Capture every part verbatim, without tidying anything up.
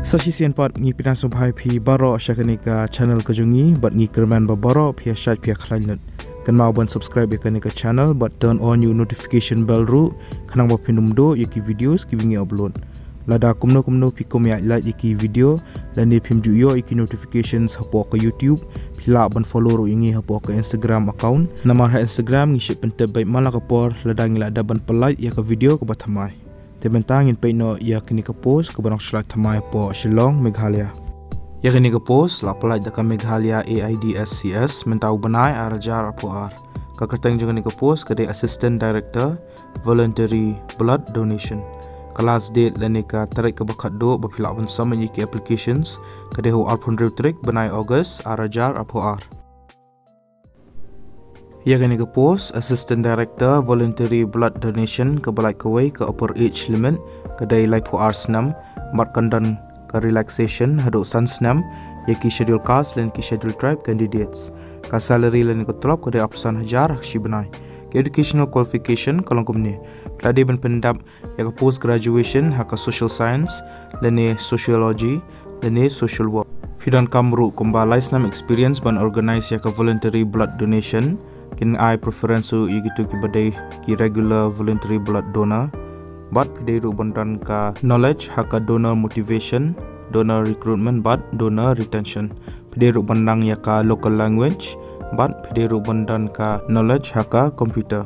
Sa shisien pat ngi pyndonkam sngewbha ïa phi baroh sha kane ka channel ka jong ngi, bad ngi kyrmen ba baroh phi ïa shait phi ïa khlaiñ lut. Kynmaw ban subscribe ïa kane ka channel bad turn on ïa u notification bell ruh, khnang ba phin ym duh ïa ki videos kiba ngi upload. Lada kumno kumno phi kum ïa like ïa ki video, lane phim ju ïoh ïa ki notifications hapoh ka YouTube, phi lah ban follow ruh ïa ngi hapoh ka Instagram account. Namar ha Instagram ngi shait pyntip beit man la ka por lada ngi la dep ban pynlait ïa ka video kaba thymmai. Te mynta ngin peit noh ïa kane ka post kaba nang shlak thymmai hapoh Shillong, Meghalaya. Ïa kane ka post la pynlait da ka Meghalaya AIDS C S mynta u bnai ar hajar arphew ar. Ka kyrteng jong kane ka post ka dei Assistant Director, Voluntary Blood Donation. Ka last date lane ka tarik kaba khatduh ba phi lah ban submit ïa ki applications ka dei ha u arphew hynriew tarik bnai August ar hajar arphew ar. Ïa kane ka post Assistant Director Voluntary Blood Donation kaba lait kawei ka upper age limit ka dei laiphew ar snem, bad kan don ka relaxation haduh san snem ïa ki Schedule Caste lane ki Schedule Tribe candidates. Ka salary lane ka tulop ka dei arphew san hajar ha ka shi bnai. Ka educational qualification ka long kumne: phi la dei ban pyndap ïa ka post graduation ha ka social science lane sociology lane social work. Phi donkam ruh kumba lai snem experience ban organise ïa ka voluntary blood donation. Kin ai preference ruh ïa kito kiba dei ki regular voluntary blood donor. Bad phi dei ruh ban don ka knowledge ha ka donor motivation, donor recruitment bad donor retention. Phi dei ruh ban nang ïa ka local language, bad phi dei ruh ban don ka knowledge ha ka computer.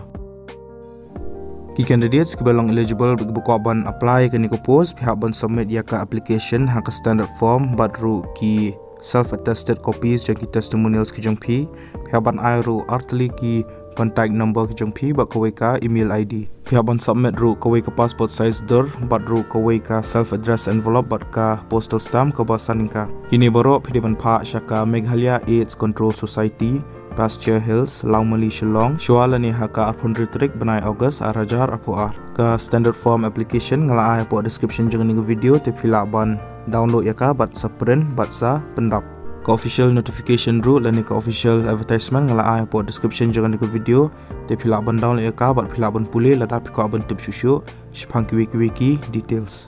Ki candidates kiba long eligible bad kiba kwah ban apply ïa kane ka post, phi hap ban submit ïa ka application ha ka standard form bad ruh ki self attested copies jong ki testimonials ki jong phi. Phi hap ban ai ruh artylli ki contact number ki jong phi bad kawei ka email I D. Phi hap ban submit ruh kawei ka passport size dur bad ruh kawei ka self address envelope bad ka postal stamp kaba san ka. Kine baroh phi dei ban phah sha ka Meghalaya AIDS Control Society, Pasture Hills, Lawmali, Shillong, shwa lane ha ka arphew hynriew tarik bnai August ar hajar arphew ar. Ka standard form application nga la ai hapoh description jong kane ka video, te phi lah ban download ïa ka bad sa print bad sa pyndap. Ka official notification ruh lane ka official advertisement nga la ai hapoh description jong kane ka video, te phi lah ban download ïa ka bad phi lah ban pule lada phi kwah ban tip shuh shuh shaphang kiwei kiwei ki details.